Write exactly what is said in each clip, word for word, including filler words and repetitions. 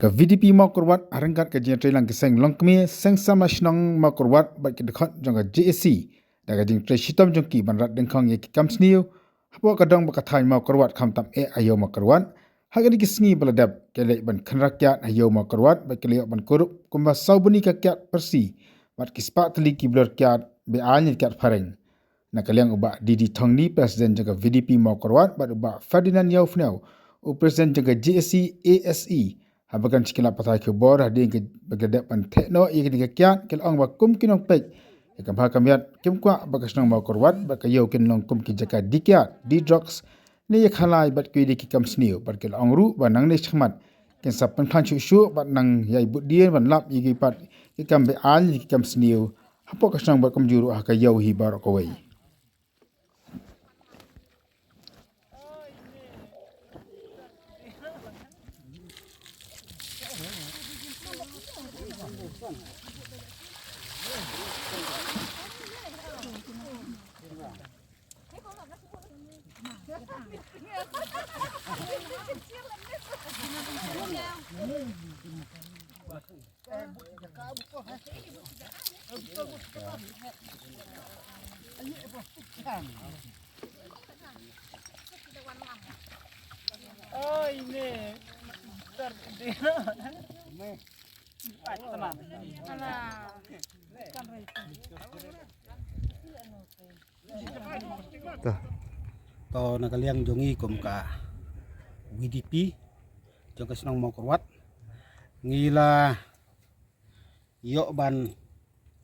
VDP Mawkyrwat ha ryngkat ka jingïatreilang ki seng longkmie, seng samla shnong Mawkyrwat bad ki dkhot jong ka JAC da ka jingtrei shitom jong ki ban rat dyngkhong ïa ki kam sniew hapoh ka dong bad ka thaiñ Mawkyrwat khamtam eh ha ïew Mawkyrwat. Ha kine ki sngi ba la dep ki la leit ban khynra kiad ha ïew Mawkyrwat bad ki la ïoh ban kurup kumba saw bynta ka kiad pyrsi bad ki spah tylli ki blor kiad be-aiñ kiad phareng. Na ka liang u Bah D D Thongni, President jong ka VDP Mawkyrwat, bad u Bah Ferdinand Ïawphnew, u President jong ka JAC ASE, haba kren sha ki lad pathai khubor hadien ba ki la dep ban theh noh ïa kane ka kiad, ki la ong ba kum ki nongpeit ïa ka bha ka miat, kim kwah ba ka shnong Mawkyrwat bad ka ïew kin long kum ki jaka die kiad, die drugs, ne ïa khalai bad kiwei de ki kam sniew, bad ki la ong ruh ba nangne shakhmat kin sa pynkhlaiñ shuh shuh bad nang ïai bud dien ban lap ïa ki pat ki kam be-aiñ, ïa ki kam sniew hapoh ka shnong bad kumjuh ruh ha ka ïew hi baroh kawei. To. To, na ka liang jong ngi kum ka VDP jong ka shnong Mawkyrwat, ngi la ïoh ban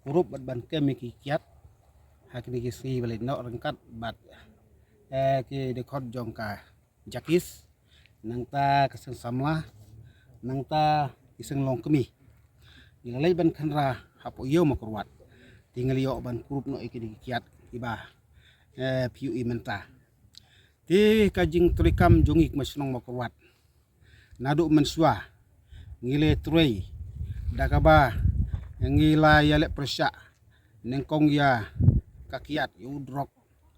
kurup bad ban kem ïa ki kiad ha kine ki sngi ba la leit noh ryngkat bad, eh, ki dkhot jong ka JAC, nangta ka seng samla, nangta ki seng longkmie. Ngi la leit ban khynra hapoh ïew Mawkyrwat, te ngi la ïoh ban kurup noh ïa kine ki kiad kiba, eh, phi ïohi mynta. Te ka jingtrei kam jong ngi kum ka shnong Mawkyrwat, naduh mynshuwa ngi la trei da kaba ngi la ïaleh pyrshah nyngkong ïa ka kiad, ïa u drok,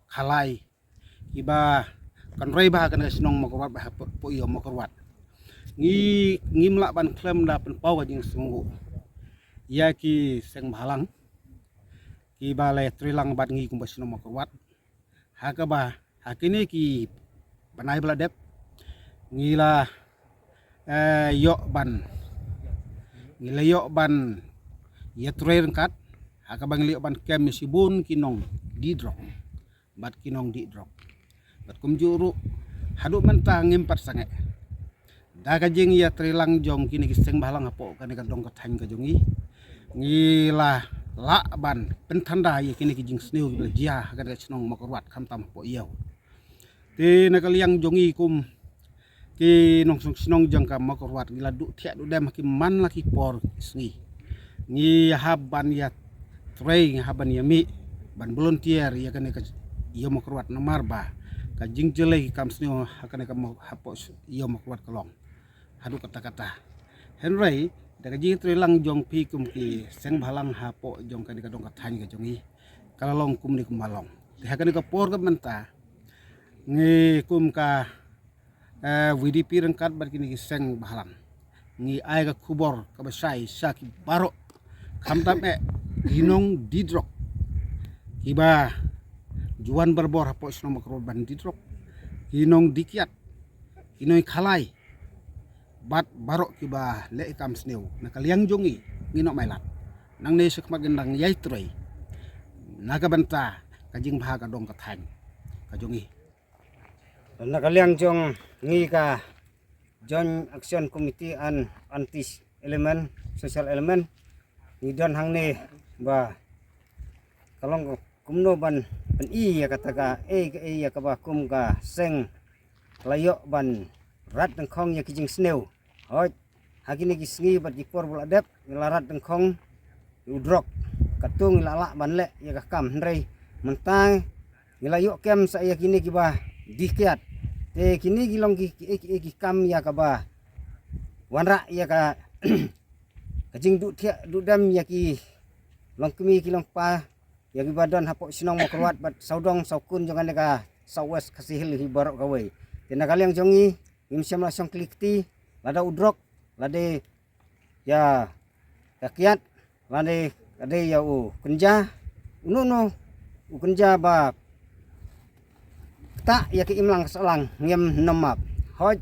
khalai, kiba kan roi bha ha kane ka shnong Mawkyrwat bad hapoh ïew Mawkyrwat. Ngi, ngim lah ban khlem da pynpaw ka jingsngewnguh ïa ki seng bhalang kiba la trei lang bad ngi kum ka shnong Mawkyrwat. Ha kaba ha kine ki bnai ba la dep, ngi la, eh, ïoh ban, ngi la ïoh ban ïatrei ryngkat, ha kaba ngi la ïoh ban kem ïa shibun ki nongdie drok bad ki nongdie drok. Bad kumjuh ruh haduh mynta ngim pat sangeh da ka jingïatreilang jong kine ki seng bhalang hapoh kane ka dong ka thaiñ ka jong ngi, ngi la lah ban pynthanda ïa kine ki jingsniew kiba la jia ha kane ka shnong Mawkyrwat khamtam hapoh ïew. Te na ka liang jong ngi kum ki nongshong shnong jong ka Mawkyrwat, ngi la duh thiah duh dem ha ki man la ki por ki sngi. Ngi hap ban ïatrei, ngi hap ban ïamih ban volunteer ïa kane ka ïew Mawkyrwat namar ba ka jingjyllei ki kam sniew ha kane ka Maw-, hapoh ïew Mawkyrwat ka long haduh katta katta. Hynrei da ka jingïatreilang jong phi kum ki seng bhalang hapoh jong kane ka dong ka thaiñ ka jong ngi, ka la long kumne kumba long. Te ha kane ka por ka mynta ngi kum ka, eh, VDP ryngkat bad kine ki seng bhalang, ngi ai ka khubor kaba shai sha ki baroh, khamtam eh ki nongdie drok kiba ju wan barabor hapoh shnong Mawkyrwat ban die drok, ki nongdie kiad, ki nongkhalai, bad baroh kiba leh kam sniew. Na ka liang jong ngi, ngi noh mailat, nangne shakhmat ngin dang ïatrei na ka bynta ka jingbha ka dong ka thaiñ ka jong ngi. Na ka liang jong ngi ka Joint Action Committee and Anti Element, Social Element, ngi don hangne ba ka long kumno ban pyni ïa kata ka, eh, ka, eh, ïa kaba kum ka seng la ïoh ban rat dyngkhong ïa ki jingsniew. Hooid, ha kine ki sngi bad ki por ba la dep, ngi la rat dyngkhong ïa u drok. Katto ngi la lah ban leh ïa ka kam, hynrei mynta ngi la ïoh kem sa ïa kine kiba die kiad. Te kine ki long ki, ki, ki, ki kam ïa kaba wanrah ïa ka, ka jingduh thiah duh dem ïa ki longkmie ki longkpa, ïa kiba don hapoh shnong Mawkyrwat bad sawdong sawkun jong kane ka South West Khasi Hills hi baroh kawei. Te na ka liang jong ngi, ngim shym la shong khlieh kti, lada u drok, lada ïa ka kiad lane ka dei ïa u kynja, uno uno u kynja ba ktah ïa ka imlang ka sahlang ngim nym map. Hooid,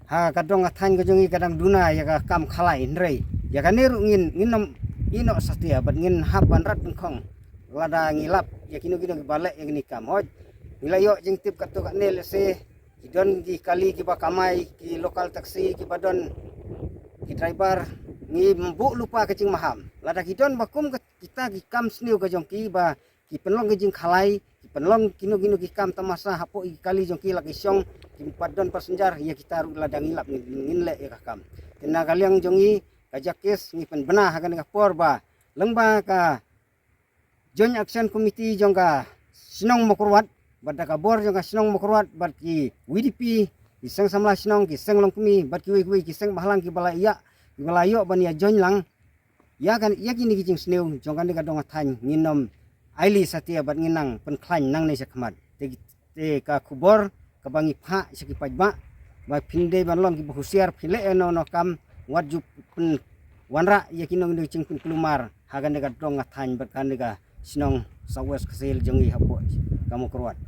ha ka dong ka thaiñ ka jong ngi ka dang duna ïa ka kam khalai, hynrei ïa kane ruh ngin, ngin nym ïehnoh satia bad ngin hap ban rat nyngkong lada ngi lap ïa kino kino kiba leh ïa kane ka kam. Hooid, ngi la ïoh jingtip katto katne, lehse ki don ki kali kiba kamai, ki local taxi kiba don, ki driver, ngim buh lypa ka jingmaham. Lada ki don ba kum ka, kita ki kam sniew ka jong ki ba ki pynlong ka jingkhalai, ki pynlong kino kino ki kam tamasa hapoh ki kali jong ki, la ki shong ki pat don passenger, ïa kita ruh lada ngi lap ngin, ngin leh ïa ka kam. Te na ka liang jong ngi, ka Jakis, ngi pynbna ha kane ka por ba lyngba ka Joint Action Committee jong ka shnong Mawkyrwat bad da ka bor jong ka shnong Mawkyrwat bad ki VDP, ki seng samla shnong, ki seng longkmie bad kiwei kiwei ki seng bhalang kiba la ïa, kiba la ïoh ban ïa join lang ïa kan, ïa kine ki jingsniew jong kane ka dong ka thaiñ, ngin nym ailad satia bad ngin nang pynkhlaiñ nangne shakhmat. Te, te ka khubor kaba ngi phah sha ki paidbah ba phin dei ban long kiba husiar, phi leh ïano ïano kam, wat ju pynwanrah ïa kino kino jingpynkulmar ha kane ka dong ka thaiñ bad kane ka shnong South West Khasi Hills jong ngi hapoh ka Mawkyrwat.